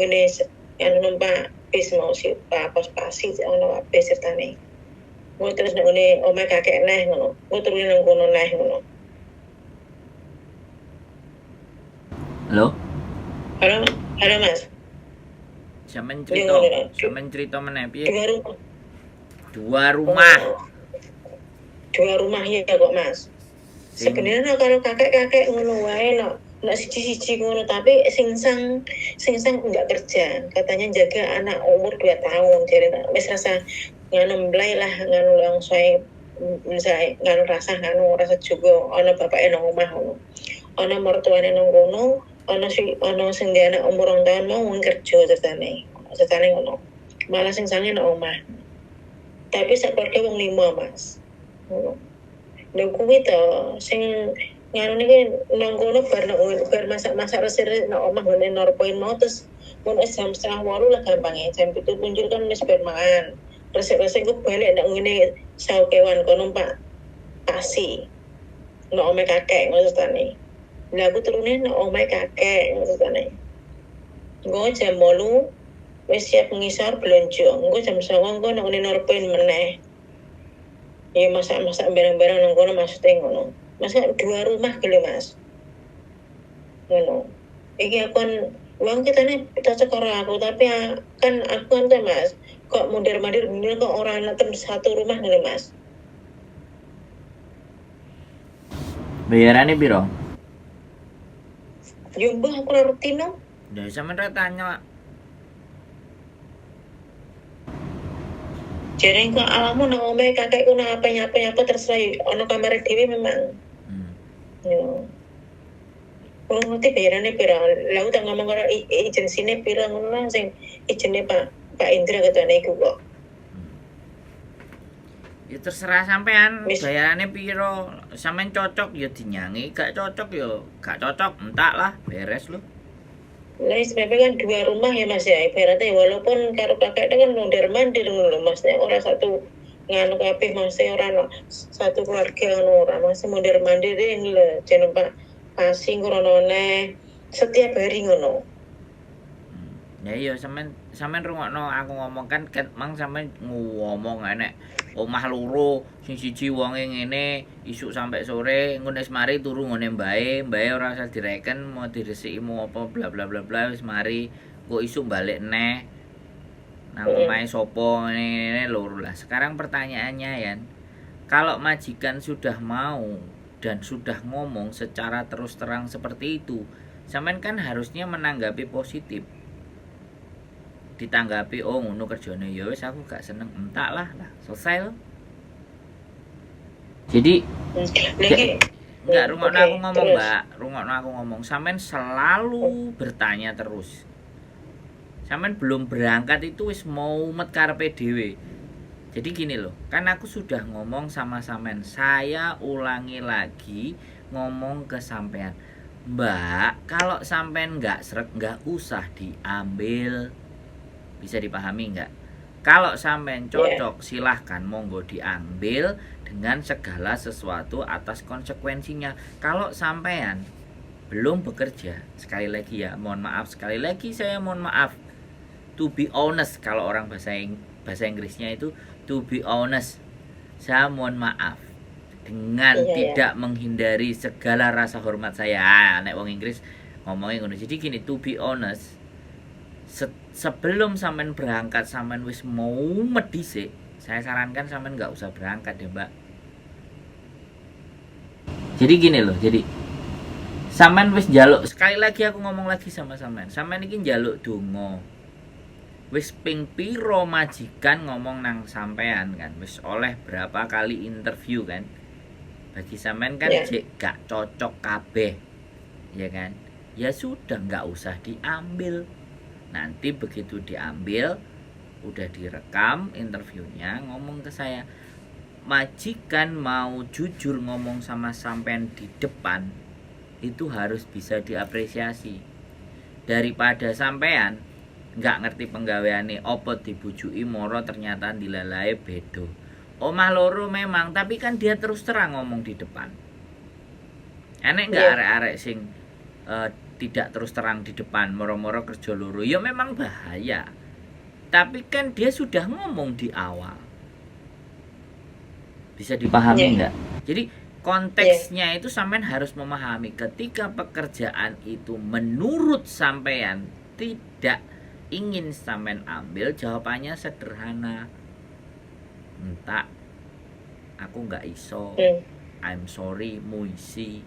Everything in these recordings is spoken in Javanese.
nggone yang numpak bis mau si Pak pos pasi ono bis ceritane. Engko terus nang nggone omahe kakek neh ngono. Engko turu nang kono neh ngono. Halo? Halo, halo Mas. Sampeyan Iya cerita, ngono lho. sampeyan cerita meneh piye? Dua rumah. Dua rumah. Oh, dua rumah ya kok Mas. Sing Sebenarnya kalau kakek-kakek ngono wae no, nek siji-siji ngono, tapi sing sang enggak kerja. Katanya jaga anak umur 2 tahun. Jadi wis rasa nganu mblay lah nganu langsung saya misalnya nganu rasa nganu rasa juga ana bapake nang omah ngono. Ana mertuane nang kono, ana si ana sing duwe anak umur 2 tahun mau wong kerja ceritane. Ceritane ngono. Malah sing sange nang omah. Tapi sak keluarga wong lima, Mas. Ngono. Lha kuwi to sing nganu niki nang kono bar nang bar masak-masak resik nang omah nggone Norpoin mau terus mun wis jam 7.30 lah gampange jam 7 punjul kan wis bar mangan. Resik-resik ku balik nang ngene saukewan kono Pak Pasi. Nang omahe kakek ngono ceritane. Lah aku turune nang omahe kakek ngono ceritane. Engko jam 8 wis siap ngisor blonjo. Engko jam 9 engko nang ngene Norpoin meneh. Ya masak-masak bareng-bareng nang kono maksudnya ngono. Masa dua rumah gitu Mas. Ngono. Iki aku kan wong kitane cocok karo aku tapi kan aku kan tuh Mas kok mondar-mandir bener kok ora ana satu rumah ngene Mas. Bayarane piro? Yo mbah aku ora ngerti no. Lah sampeyan ra tanya. Jare kok alamu nang omahe kakekku nang apa nyapa-nyapa terserah yo ana kamare dhewe memang. Yo. Oh, ngerti bayarane piro? Lah aku tak ngomong karo agensine piro ngono lah sing ijene Pak Pak Indra katane iku kok. Ya terserah sampean, Wis. bayarane piro. Sampean cocok ya dinyangi, gak cocok ya gak cocok, entak lah, beres lho. Lah sebabnya kan dua rumah ya Mas ya, ibaratnya walaupun karo kakek itu kan mondar-mandir ngono lho Mas, nek ora satu nganu kabeh Mas, ora ono satu keluarga ngono ora, Mas mondar-mandir ini lho, jeneng Pak Pasi ngono neh setiap hari ngono. Ya iya sampean sampean rungokno aku ngomong kan ket mang sampean ngomong enek omah loro sing siji wonge ngene isuk sampai sore ngono wis mari turu ngene mbae, mbae ora usah direken mau diresiki mau apa bla bla bla bla wis mari kok isuk balik neh nang omahe sapa ngene loro lah. Sekarang pertanyaannya ya, kalau majikan sudah mau dan sudah ngomong secara terus terang seperti itu, sampean kan harusnya menanggapi positif. Ditanggapi oh ngono kerjane ya wis aku gak seneng entak lah, lah selesai loh. Jadi Lagi enggak rungokno oke, aku ngomong, terus. Mbak. Rungokno aku ngomong. Sampean selalu bertanya terus. Sampean belum berangkat itu wis mau met karepe dhewe. Jadi gini loh, kan aku sudah ngomong sama sampean. Saya ulangi lagi ngomong ke sampean. Mbak, kalau sampean nggak sreg nggak usah diambil. Bisa dipahami nggak? Kalau sampean cocok silahkan monggo diambil dengan segala sesuatu atas konsekuensinya. Kalau sampean belum bekerja, sekali lagi ya, mohon maaf, sekali lagi saya mohon maaf. To be honest, kalau orang bahasa Inggrisnya itu to be honest, saya mohon maaf dengan Iya, tidak menghindari segala rasa hormat saya. Ah, nek wong Inggris ngomongnya ngono. Jadi gini, to be honest, sebelum sampean berangkat sampean wis mau medhisik, saya sarankan sampean nggak usah berangkat ya, Mbak. Jadi gini loh, jadi sampean wis njaluk, sekali lagi aku ngomong lagi sama sampean. Sampean iki njaluk donga. Wis ping piro majikan ngomong nang sampean kan, wis oleh berapa kali interview kan. Bagi sampean kan jek gak cocok kabeh. Ya kan? Ya sudah nggak usah diambil. Nanti begitu diambil, udah direkam interviewnya, ngomong ke saya, majikan mau jujur ngomong sama sampean di depan itu harus bisa diapresiasi. Daripada sampean nggak ngerti penggaweane opo dibujuki moro ternyata dilalae bedo. Omah loro memang, tapi kan dia terus terang ngomong di depan. Enek nggak arek-arek sing Tidak terus terang di depan, moro-moro kerja loro. Ya memang bahaya. Tapi kan dia sudah ngomong di awal. Bisa dipahami Iya. nggak? Jadi konteksnya itu sampean harus memahami ketika pekerjaan itu menurut sampean tidak ingin sampean ambil, jawabannya sederhana. Entah, aku nggak iso. I'm sorry, muisi.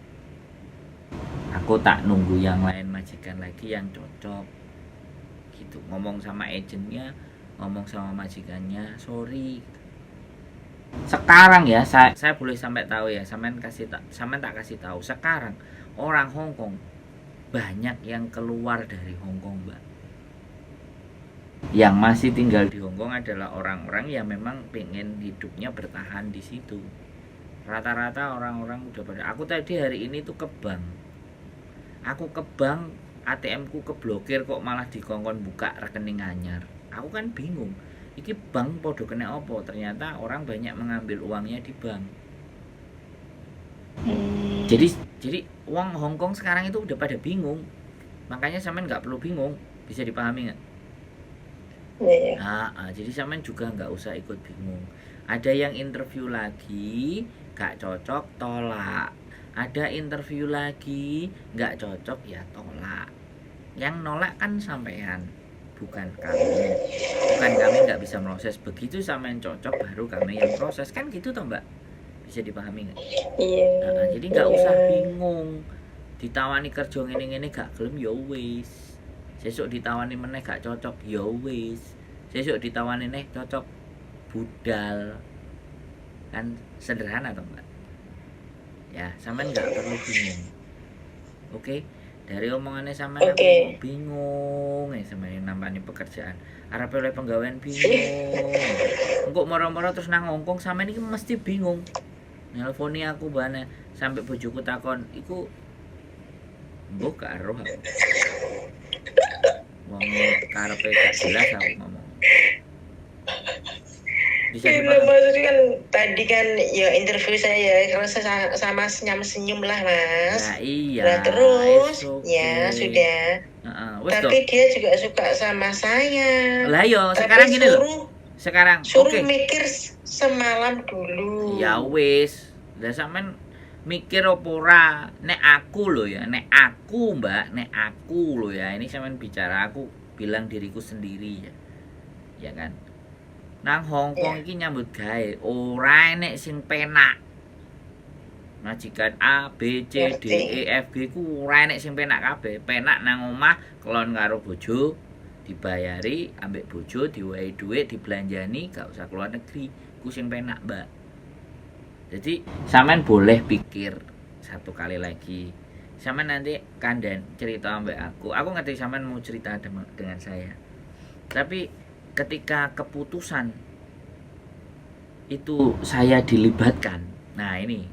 Aku tak nunggu yang lain, majikan lagi yang cocok. Gitu. Ngomong sama agentnya, ngomong sama majikannya, sorry. Sekarang ya, saya boleh sampai tahu ya, sampean tak kasih tahu. Sekarang orang Hong Kong banyak yang keluar dari Hong Kong, Mbak. Yang masih tinggal di Hong Kong adalah orang-orang yang memang pengen hidupnya bertahan di situ. Rata-rata orang-orang udah pada. Aku tadi hari ini tuh ke bank. Aku ke bank, ATM ku keblokir kok malah dikongkon buka rekening anyar. Aku kan bingung. Iki bank podo kena opo? Ternyata orang banyak mengambil uangnya di bank. Jadi uang Hong Kong sekarang itu udah pada bingung. Makanya sampean nggak perlu bingung. Bisa dipahami nggak? Iya. Nah, ah, jadi sampean juga nggak usah ikut bingung. Ada yang interview lagi, gak cocok, tolak. Ada interview lagi, nggak cocok, ya tolak. Yang nolak kan sampean, bukan kami. Bukan kami nggak bisa proses. Begitu sampean cocok, baru kami yang proses. Kan gitu toh, Mbak? Bisa dipahami nggak? Iya. Nah, jadi nggak usah bingung. Ditawani kerja ngene-ngene gak gelem ya wis. Sesuk ditawani meneh gak cocok ya wis. Sesuk ditawani neh cocok, budal. Kan sederhana toh, Mbak? Ya, sampean nggak perlu bingung. Oke, dari omongannya sampean aku bingung ya sampean nampani pekerjaan. Arep oleh penggawean bingung. Engko moro-moro terus nang Hongkong sampean iki mesti bingung. Nelponi aku bane sampai bojoku takon, iku mbok gak eruh aku. Wong karepe gak jelas aku ngomong. Bisa Iya, dipahami. Maksudnya kan tadi kan ya interview saya ya kalau sama senyum-senyum lah, Mas. Nah, iya. Nah, terus It's okay. ya sudah. Heeh, wis Tapi toh. dia juga suka sama saya. Lah yo, Tapi sekarang gini loh. suruh Sekarang suruh oke. mikir semalam dulu. Ya wis. Lah sampean mikir apa ora? Nek aku loh ya, nek aku, Mbak, nek aku loh ya. Ini sampean bicara, aku bilang diriku sendiri ya. Ya kan? Nang Hong Kong iki nyambut gawe ora enek sing penak. Majikan A, B, C, D, E, F, G ku ora enek sing penak kabeh. Penak nang omah kelon karo bojo, dibayari ambek bojo, diwehi dhuwit, dibelanjani, gak usah keluar negeri. Ku sing penak, Mbak. Jadi sampean boleh pikir satu kali lagi. Sampean nanti kandan cerita ambek aku. Aku ngerti sampean mau cerita dengan saya. Tapi ketika keputusan itu saya dilibatkan. Nah, ini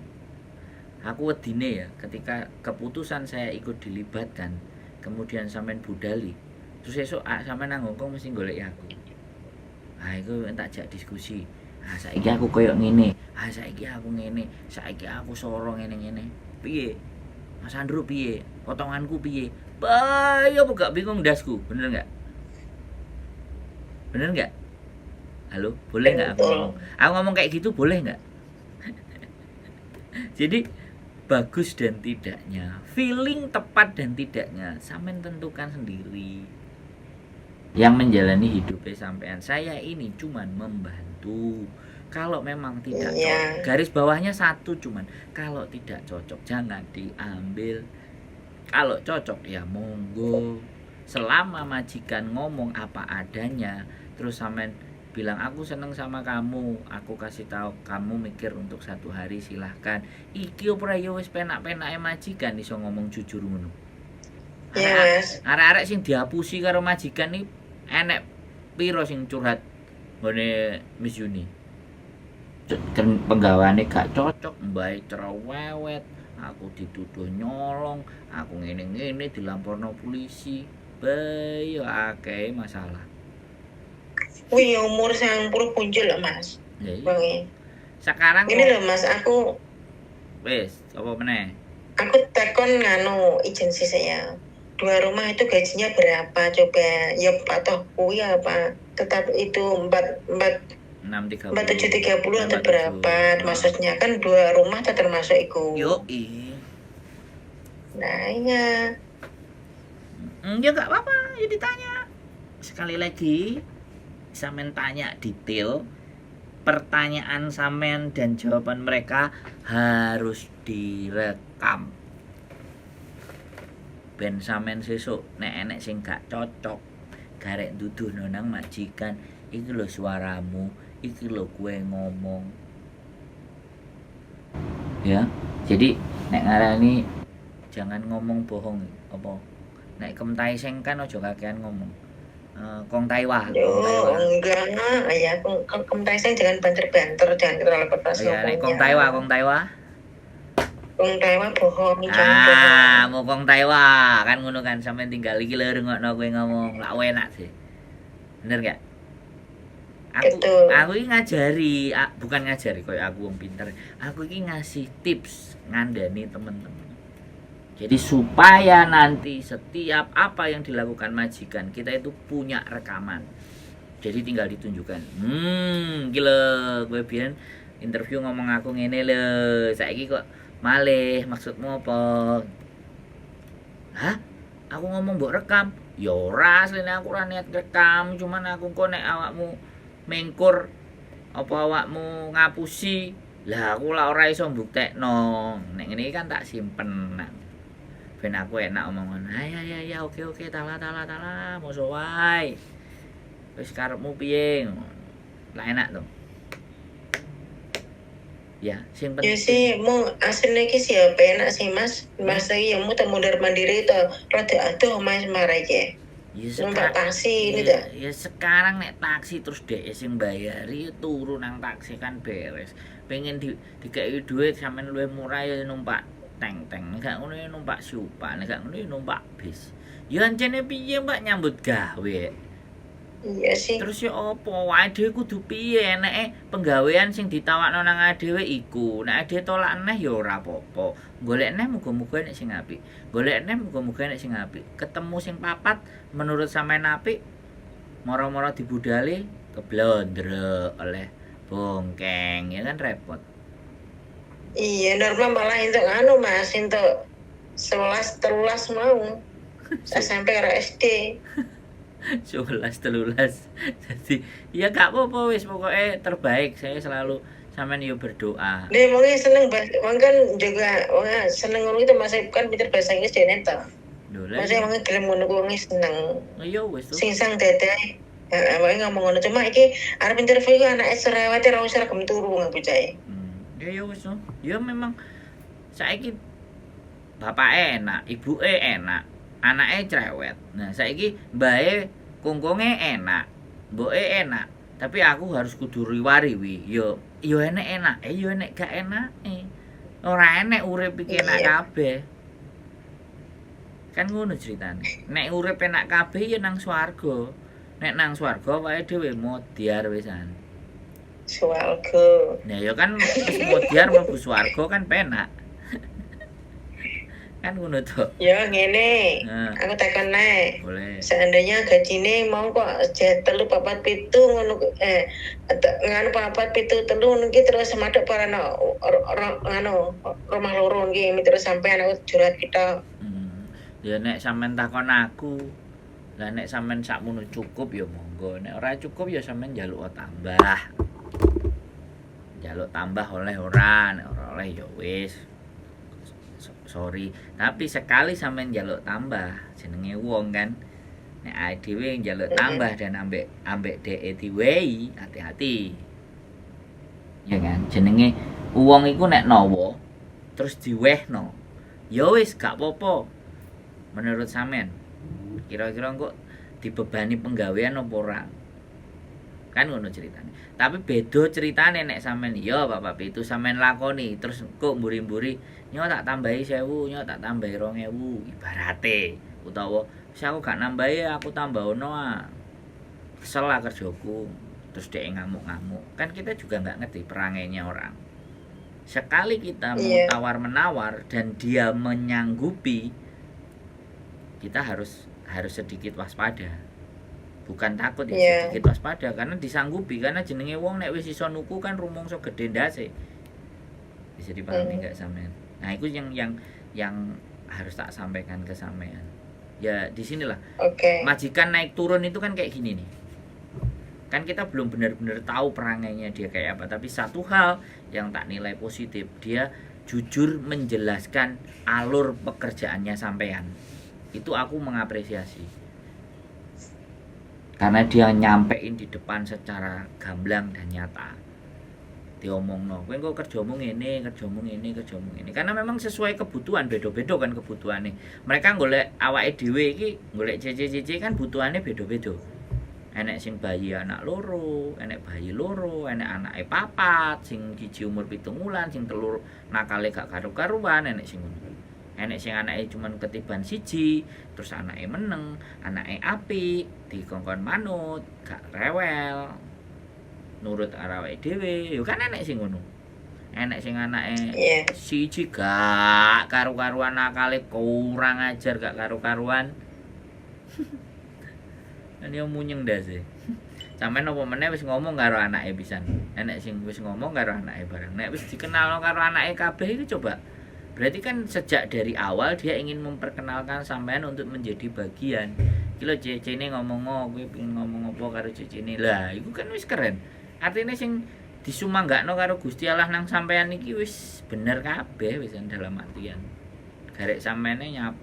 aku wedine ya, ketika keputusan saya ikut dilibatkan, kemudian sampean budali, terus esuk ah, sampean nang Hongkong mesti golek aku. Ah, iku tak jak diskusi. Ah, saiki aku koyo ngene. Ah, saiki aku ngene. Saiki aku soro ngene-ngene. Piye? Mas Andrew piye? Potonganku piye? Bah, ya apa gak bingung ndasku, bener nggak? Bener nggak? Halo, boleh nggak aku Betul. ngomong? Aku ngomong kayak gitu boleh nggak? Jadi bagus dan tidaknya, feeling tepat dan tidaknya, sampean tentukan sendiri. Yang menjalani hidupnya sampean, saya ini cuman membantu. Kalau memang tidak cocok, garis bawahnya satu cuman, kalau tidak cocok jangan diambil. Kalau cocok ya monggo. Selama majikan ngomong apa adanya, terus sampean bilang aku seneng sama kamu, aku kasih tahu kamu mikir untuk satu hari silahkan. Iki ora ya wis penak-penake majikan iso ngomong jujur ngono. Iya, Mas. Arek-arek sing diapusi karo majikan iki enek piro sing curhat nggone Miss Yuni. Penggaweane gak cocok, mbae cerewet, aku dituduh nyolong, aku ngene-ngene dilaporno polisi. Bae ya akeh masalah. Wih, umur 90 punjul loh, Mas. Ya iya. Wonge. Sekarang Ini kok loh, Mas, aku wis apa meneh? Aku tekon nganu agensi saya. Dua rumah itu gajinya berapa coba? Ya atau kuwi apa? Tetap itu empat empat 630. 4730 atau 47. berapa? Maksudnya kan dua rumah tak termasuk iku. Yo. Nah, iya. Ya nggak apa-apa, ya ditanya. Sekali lagi, sampean tanya detail, pertanyaan sampean dan jawaban mereka harus direkam. Ben sampean sesuk nek enek sing gak cocok, garek duduhno nang majikan, iki lho suaramu, iki lho kowe ngomong. Ya, jadi nek ngarani jangan ngomong bohong apa nek kemtai seng kan aja kakean ngomong. Eh, kong taiwa, Yo, kong taiwa. Enggak. Ya, kong jangan banter-banter, jangan terlalu keras Oh ya, nek kong ngomongnya. taiwa, kong taiwa. Kong Taiwa bohong, jangan Ah, bohong. mau kong taiwa kan ngono kan, sampean tinggal iki lho rungokno kowe ngomong. Lak enak sih. Bener gak? Aku Betul. aku iki ngajari, bukan ngajari koyo aku wong pinter. Aku iki ngasih tips ngandani temen-temen. Jadi supaya nanti setiap apa yang dilakukan majikan kita itu punya rekaman. Jadi tinggal ditunjukkan. Gila, kowe biyen interview ngomong aku ngene lho. Saiki kok malih, maksudmu apa? Hah? Aku ngomong mbok rekam. Ya ora, asline aku ora niat rekam, cuman aku kok nek awakmu mengkur apa awakmu ngapusi, lah aku lah ora iso mbuktekno. Nek ngene iki kan tak simpen. Nah, ben aku enak omongan. Ah ya ya ya, oke oke, tala tala tala, mosok wae. Wis karepmu piye ngono. Lah enak to. Ya, sing Ya penting sih, mau aslinya iki sih ya penak sih, Mas. Mas iki ya mau mundur mandiri to, rada adoh Mas marai ya. Ya, Numpak taksi ini ya, ta. Ya sekarang nek taksi terus dhek sing bayari, turu nang taksi kan beres. Pengen dikei duit sampean luwih murah ya numpak teng-teng, nek gak ngono ya numpak Supa, nek gak ngono ya numpak bis. Ya ancene piye, Mbak, nyambut gawe. Iya sih. Terus ya apa? Awake dhewe kudu piye eneke penggawean sing ditawakno nang awake dhewe iku. Nek dhewe tolak neh ya ora apa-apa. Golek neh muga-muga enek sing apik. Golek neh muga-muga enek sing apik. Ketemu sing papat menurut sampean apik, moro-moro dibudali keblondrek oleh bongkeng, ya kan repot. Iya, normal malah untuk anu Mas, untuk 11 13 mau. SMP karo SD. 11 13. Jadi ya gak apa-apa wis, pokoknya terbaik. Saya selalu sampean yo berdoa. Dia wongnya seneng wong kan juga wong seneng ngono itu Mas, kan pinter bahasa Inggris dene to. Lho lah. Mas wongnya gelem ngono ku wonge seneng. Iya wis tuh. Sing sang dede. Heeh, wonge ngomong ngono cuma iki arep interview iku anake cerewet ora usah gelem turu wong bocah. Ya ya wis tuh. Ya memang saiki bapake enak, ibuke enak, anake cerewet. Nah, saiki mbahe kungkunge enak, mboke enak. Tapi aku harus kudu riwariwi. Yo yo enek enak, yo enek gak enak. Ora enek urip iki enak kabeh. Kan ngono ceritane. Nek urip enak kabeh ya nang swarga. Nek nang swarga awake dhewe modyar wisan. Swarga. Nah ya kan wis modyar mlebu swarga kan penak. Kan ngono to. Ya ngene. Nah, Aku takon nek. Boleh. Seandainya gajine mau kok 3 4 7 ngono nganu 4 7 3 ngono ki terus madhep para no, nganu rumah loro ki terus sampai anak curhat kita. Ya nek sampean takon aku, lah nek sampean sakmono cukup ya monggo. Nek ora cukup ya sampean njaluk tambah. Njaluk tambah oleh ora, nek ora oleh ya wis. Sorry, tapi sekali sampean njaluk tambah, jenenge wong kan. Nek awake dhewe njaluk tambah dan ambek ambek dheke diwehi, hati-hati. Ya kan, jenenge wong iku nek nawa terus diwehno. Ya wis gak apa-apa. Menurut sampean, kira-kira kok dibebani penggawean apa ora? Kan ngono ceritane. Tapi beda ceritane nek sampean iya bapak itu sampean lakoni terus kok mburi-mburi nyo tak tambahi 1000, nyo tak tambahi 2000 ibarate utawa wis aku gak nambahi, aku tambah ono ah. Kesel lah kerjaku. Terus dia ngamuk-ngamuk. Kan kita juga nggak ngerti perangainya orang. Sekali kita mau tawar-menawar dan dia menyanggupi, Kita harus harus sedikit waspada. Bukan takut ya, sedikit waspada karena disanggupi, karena jenenge wong nek wis iso nuku kan rumangsa gede ndase. Bisa dipahami nggak sampean? Nah, itu yang harus tak sampaikan ke sampean. Ya disinilah majikan naik turun itu kan kayak gini nih. Kan kita belum benar-benar tahu perangainya dia kayak apa, tapi satu hal yang tak nilai positif, dia jujur menjelaskan alur pekerjaannya sampean. Itu aku mengapresiasi. Karena dia nyampein di depan secara gamblang dan nyata. Diomongno, kowe engko kerjamu ngene, kerjamu ngene, kerjamu ngene. Karena memang sesuai kebutuhan, beda-beda kan kebutuhane. Mereka golek awake dhewe iki, golek CC-CC kan butuhannya beda-beda. Enek sing bayi anak loro, enek bayi loro, enek anake papat, sing siji umur 7 wulan, sing telu nakale gak karu-karuan, enek sing ngono. Enek sing anake cuman ketiban siji, terus anake meneng, anake apik, dikongkon manut, gak rewel, nurut karo awake dhewe, yo kan enek sing ngono. Enek sing anake siji gak karu-karuan nakale kurang ajar gak karu-karuan. Kan yo munyeng ndase. Sampeyan apa meneh wis ngomong karo anake pisan. Enek sing wis ngomong karo anake barang. Nek wis dikenalno karo anake kabeh iki coba. Berarti kan sejak dari awal dia ingin memperkenalkan sampean untuk menjadi bagian. Iki lho cecene ngomong, oh, kowe pengen ngomong apa karo cecene. Lah, iku kan wis keren. Artinya sing disumanggakno karo Gusti Allah nang sampean iki wis bener kabeh wis dalam artian. Garek sampeane nyap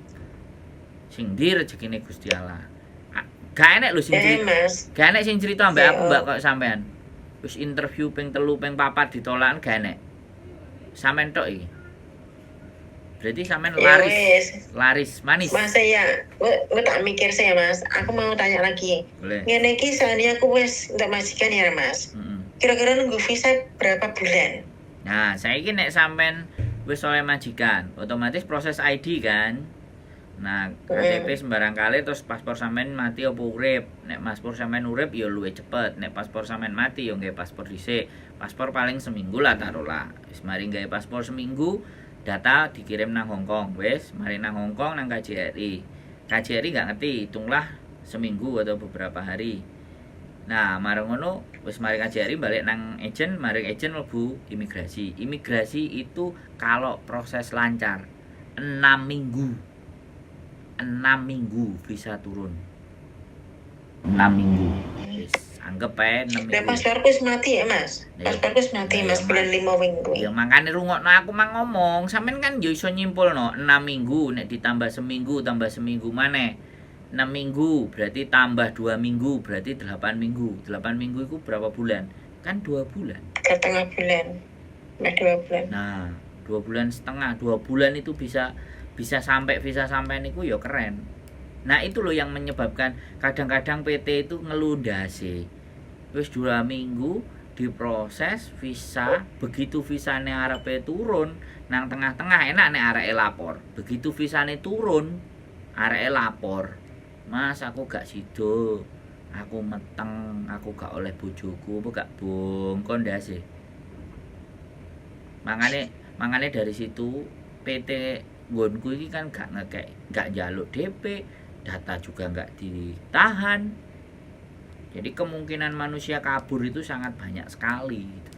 sing ndi rezekine Gusti Allah. Gak enek lho sing cerita. Mas. Gak enek sing cerita ambek aku, Iya. Mbak, kok sampean. Wis interview ping telu, ping papat ditolak gak enek. Sampean tok iki. Berarti sampean Ya laris, wis. Laris manis. Mas ya, gue tak mikir sih ya, Mas. Aku mau tanya lagi. Boleh. Ngene iki soalnya aku wis untuk majikan ya, Mas. Kira-kira nunggu visa berapa bulan? Nah, saiki nek sampean wis oleh majikan, otomatis proses ID kan. Nah, KTP sembarang kali, terus paspor sampean mati apa urip. Nek paspor sampean urip ya luwih cepet. Nek paspor sampean mati ya nggawe paspor dhisik. Paspor paling seminggu lah taruhlah. Wis mari nggawe paspor seminggu, data dikirim nang Hong Kong. Wis mari nang Hong Kong nang KJRI. KJRI nggak ngerti, hitunglah seminggu atau beberapa hari. Nah, mari ngono wis mari KJRI balik nang agent, mari agent mlebu imigrasi. Imigrasi itu kalau proses lancar 6 minggu. 6 minggu visa turun. 6 minggu. Wis, anggap ae 6 Nah, minggu. pasporku wis mati ya, Mas. Lah, iya. Pasporku wis mati, Lah, Mas, iya, bulan Mas. 5 minggu. Ya makane rungokno aku mang ngomong, sampean kan yo iso nyimpulno 6 minggu nek ditambah seminggu tambah seminggu maneh. 6 minggu berarti tambah 2 minggu berarti 8 minggu. 8 minggu itu berapa bulan? Kan 2 bulan. Setengah bulan. Nah, 2 bulan. Nah, 2 bulan setengah, 2 bulan itu bisa bisa sampai visa sampai niku ya keren. Nah, itu loh yang menyebabkan kadang-kadang PT itu ngelundasi. Wis 2 minggu diproses visa, begitu visanya arepe turun nang tengah-tengah enak nek areke lapor. Begitu visane turun, areke lapor. "Mas, aku gak sido. Aku meteng, aku gak oleh bojoku, apa gak bongko ndase." Makane makane dari situ PT nggonku iki kan gak ngekek, gak njaluk DP, data juga gak ditahan. Jadi kemungkinan manusia kabur itu sangat banyak sekali gitu.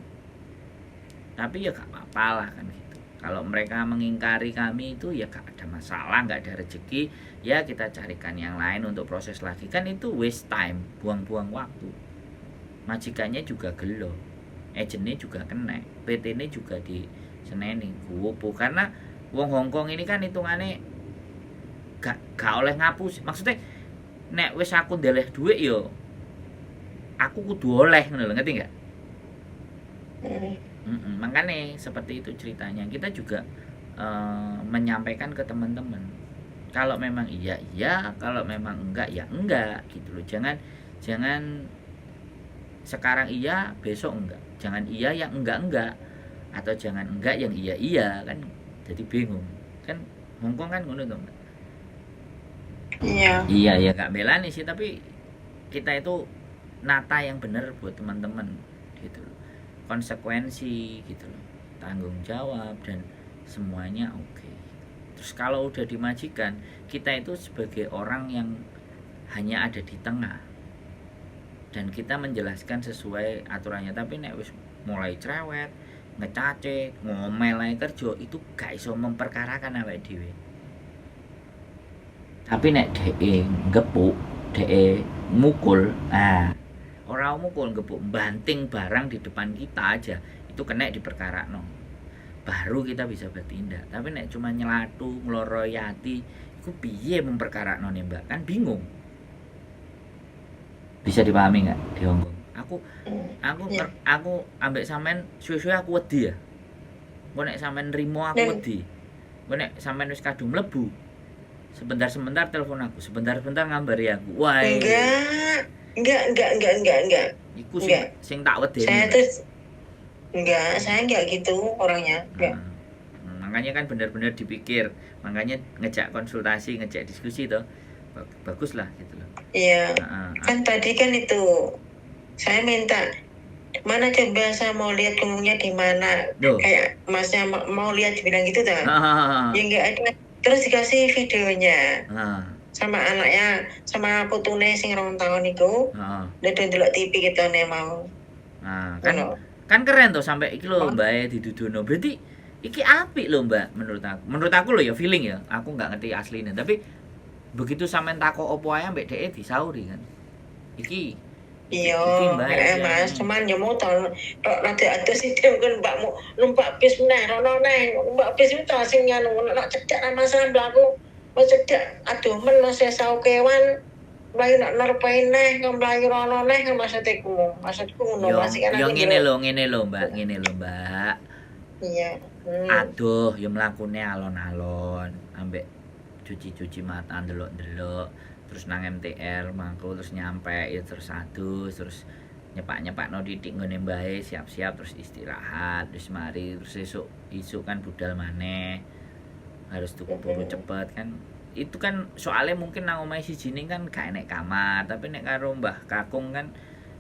Tapi ya gak apa-apa lah kan gitu. Kalau mereka mengingkari kami itu ya gak ada masalah, gak ada rezeki, ya kita carikan yang lain untuk proses lagi. Kan itu waste time, buang-buang waktu. Majikannya juga gelo, agentnya juga kena, PT-nya juga di seneni, gopo karena wong Hongkong ini kan hitungannya gak oleh ngapus. Maksudnya nek wis aku ndeleh duit yo aku kudu oleh ngono lho, ngerti nggak? Makanya seperti itu ceritanya. Kita juga menyampaikan ke teman-teman. Kalau memang iya iya, kalau memang enggak ya enggak gitu loh. Jangan jangan sekarang iya, besok enggak. Jangan iya yang enggak enggak atau jangan enggak yang iya iya kan. Jadi bingung. Kan Hongkong kan ngono toh, Mbak. Iya. Iya ya gak belani sih, tapi kita itu nata yang bener buat teman-teman gitu loh. Konsekuensi gitu loh. Tanggung jawab dan semuanya oke. Terus kalau udah di majikan, kita itu sebagai orang yang hanya ada di tengah dan kita menjelaskan sesuai aturannya. Tapi nek wis mulai cerewet, ngecace, ngomel ae kerja itu gak iso memperkarakan awake dhewe. Tapi nek dheke ngepuk, dheke mukul, nah ora mukul, ngepuk, banting barang di depan kita aja, itu kena diperkarakno. Baru kita bisa bertindak. Tapi nek cuma nyelatu, ngloroi ati, iku piye memperkarakno nih, Mbak? Kan bingung. Bisa dipahami nggak di Hongkong? Aku aku ambek sampean suwe-suwe aku wedi ya. Engko nek sampean nrimo aku wedi. Engko nek sampean wis kadung mlebu, sebentar-sebentar telepon aku, sebentar-sebentar ngabari aku. Wah, Enggak. Iku sing Enggak. Sing tak wedeni. Saya tuh enggak, saya enggak gitu orangnya. Enggak. Nah, makanya kan benar-benar dipikir, makanya ngejak konsultasi, ngejak diskusi toh. Bagus lah gitu loh. Iya. Heeh. Kan tadi kan itu saya minta mana, coba saya mau lihat punggungnya di mana. Duh. Kayak masnya mau lihat, bilang gitu dah. Ah, Ya enggak ada. Terus dikasih videonya sama anaknya, sama putune sing 2 tahun itu. Dia udah ndelok TV gitu nih mau. Nah, kan Ngono. Kan keren tuh sampai iki lho Mbak didudono. Berarti iki apik lho, Mbak, menurut aku. Menurut aku lho ya, feeling ya. Aku nggak ngerti aslinya, tapi begitu sampean takok opo ae ambek dhek disauri kan. Iki Iya, iki Mbak, iki Mas, anu. Cuman ya mau tahun tok rada adoh sih dia kan mbakmu numpak bis meneh rono neh, numpak bis itu sing nganu nek cedak ra masalah mlaku, wis cedak aduh men mas sau kewan mlayu nak nerpai neh mlayu rono neh, maksudku maksudku ngono. Yo, Mas kan yo aku ngene lho, ngene lho, Mbak, ngene lho, Mbak. Iya. Aduh, yo mlakune alon-alon, ambek cuci-cuci mata, ndelok-ndelok, terus nang MTR mangko terus nyampe ya terus adus, terus nyepak-nyepakno titik nggone mbahe, siap-siap terus istirahat, terus mari, terus esuk isuk kan budal maneh. Harus tuku turu cepet kan. Itu kan soalnya mungkin nang omahe sijine kan gak enek kamar, tapi nek karo Mbah Kakung kan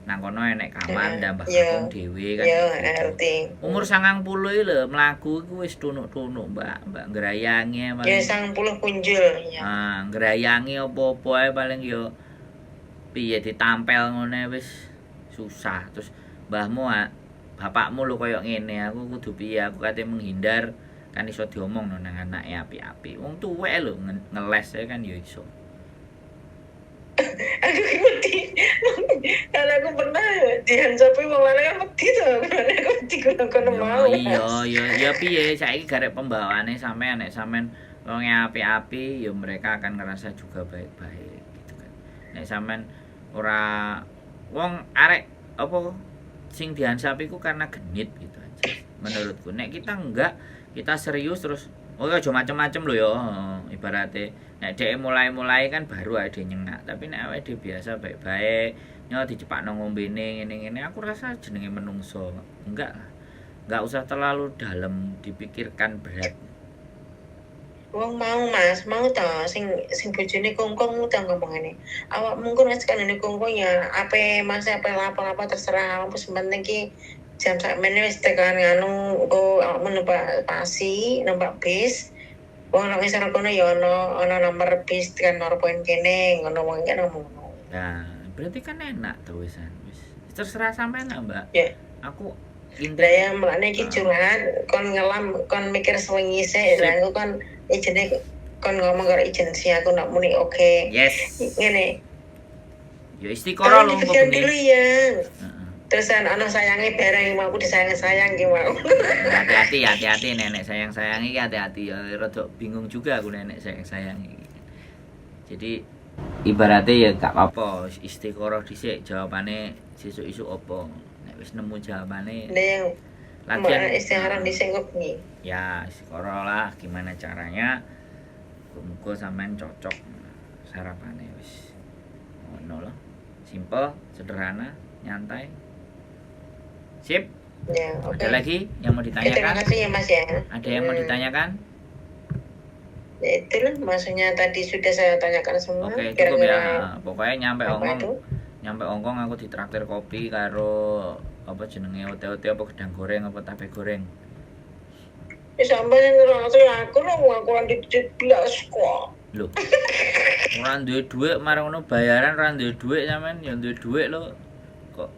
nang kono enek kamar, ndak Mbah Kakung dhewe kan Iya, gitu. ngerti. Umur 90 iki lho mlaku iku wis tunuk-tunuk, Mbak. Mbak ngrayangi Ya paling. 90 punjul ya. Ah, ngrayangi apa-apa ae paling yo piye ditampel ngene wis susah. Terus mbahmu ah, bapakmu lho koyo ngene, aku kudu piye, aku kate menghindar kan iso diomong nang anake apik-apik. Wong tuwek lho ngeles ae kan yo iso. Aku ki wedi. Kalau aku pernah dihansapi wong lanang kan wedi to. Aku wedi kono-kono mau. Iya, iya, ya piye saiki garek pembawaane sampean, nek sampean wonge apik-apik ya mereka akan ngerasa juga baik-baik gitu kan. Nek sampean ora, wong arek apa sing dihansap iku karena genit gitu aja menurutku. Nek kita enggak, kita serius terus oh aja macem-macem lho ya, ibaratnya nek dhek mulai-mulai kan baru ae nyengak, tapi nek awake dhewe biasa baik-baik nyo dicepakno ngombene ngene-ngene, aku rasa jenenge menungso enggak lah, enggak usah terlalu dalam dipikirkan berat. Wong mau Mas, mau ta sing sing bojone kongkong ta ngomong ngene. Awakmu ku wis kandhane kongkong ya ape Mas ape lapo-lapo terserah, awakmu sing penting ki jam sakmene wis tekan nganu, engko awakmu numpak pasi, numpak bis. Wong nang ngisor kono ya ana ana nomor bis tekan poin kene, ngono wong kan ngomong ngono. Nah, berarti kan enak tuh wisan. Wis terserah sampean lah, Mbak. Ya. Aku Lah ya mulane iki Ah. curhat, kon ngelam, kon mikir sewengi sik, Sip. lah aku kon ijine kon ngomong karo agensi aku nak muni oke. Yes. Ngene. Ya istikharah Tolong lho dipikir bengi. dulu ya. Heeh. Terusan ana sayange bareng mau aku disayang-sayang ki mau. Hati-hati, hati-hati nenek sayang-sayang iki, hati-hati ya, rada bingung juga aku nenek sayang-sayang iki. Jadi ibaratnya ya gak apa-apa, istikharah dhisik jawabane sesuk isuk apa. Nek wis nemu jawabane Lah yang latihan istikharah dhisik kok bengi. Ya istikharah lah gimana caranya, muga sampean cocok sarapane wis ngono loh. Simple, sederhana, nyantai. Sip. Ya, oke. Ada lagi yang mau Oke, terima ditanyakan? kasih ya Mas ya. Ada yang mau ditanyakan? Ya itulah, maksudnya tadi sudah saya tanyakan semua. Oke, cukup ya. Kira-kira Pokoknya nyampe apa Hongkong, itu? Nyampe Hongkong aku ditraktir kopi karo apa jenenge ote-ote apa gedang goreng apa tape goreng. Ya sampeyan ngerti aku lho, aku ora duit blas kok. Lho. Ora duwe dhuwit, marang ngono bayaran ora duwe dhuwit, sampean ya duwe dhuwit lho. Kok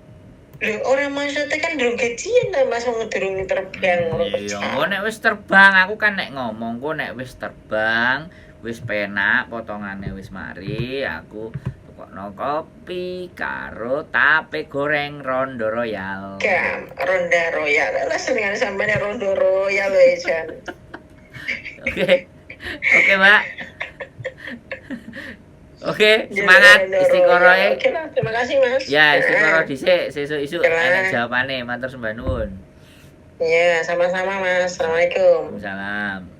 Lho, ora, maksudnya kan durung gajian ta, Mas, wong durung terbang ngono. Iya, engko nek wis terbang, aku kan nek ngomong kok nek wis terbang, wis penak, potongane wis mari, aku tukokno kopi karo tape goreng Rondo Royal. Gam, Ronda Royal. Lah, senengane sampeyan Rondo Royal wae jan. Oke. Oke, Mbak. Oke, semangat Rondo istiqoroh. Royal. Oke lah, terima kasih, Mas. Ya, istiqoroh dhisik, sesuk isuk Oke lah. Enek jawabane. Matur sembah nuwun. Ya, sama-sama, Mas. Assalamualaikum. Waalaikumsalam.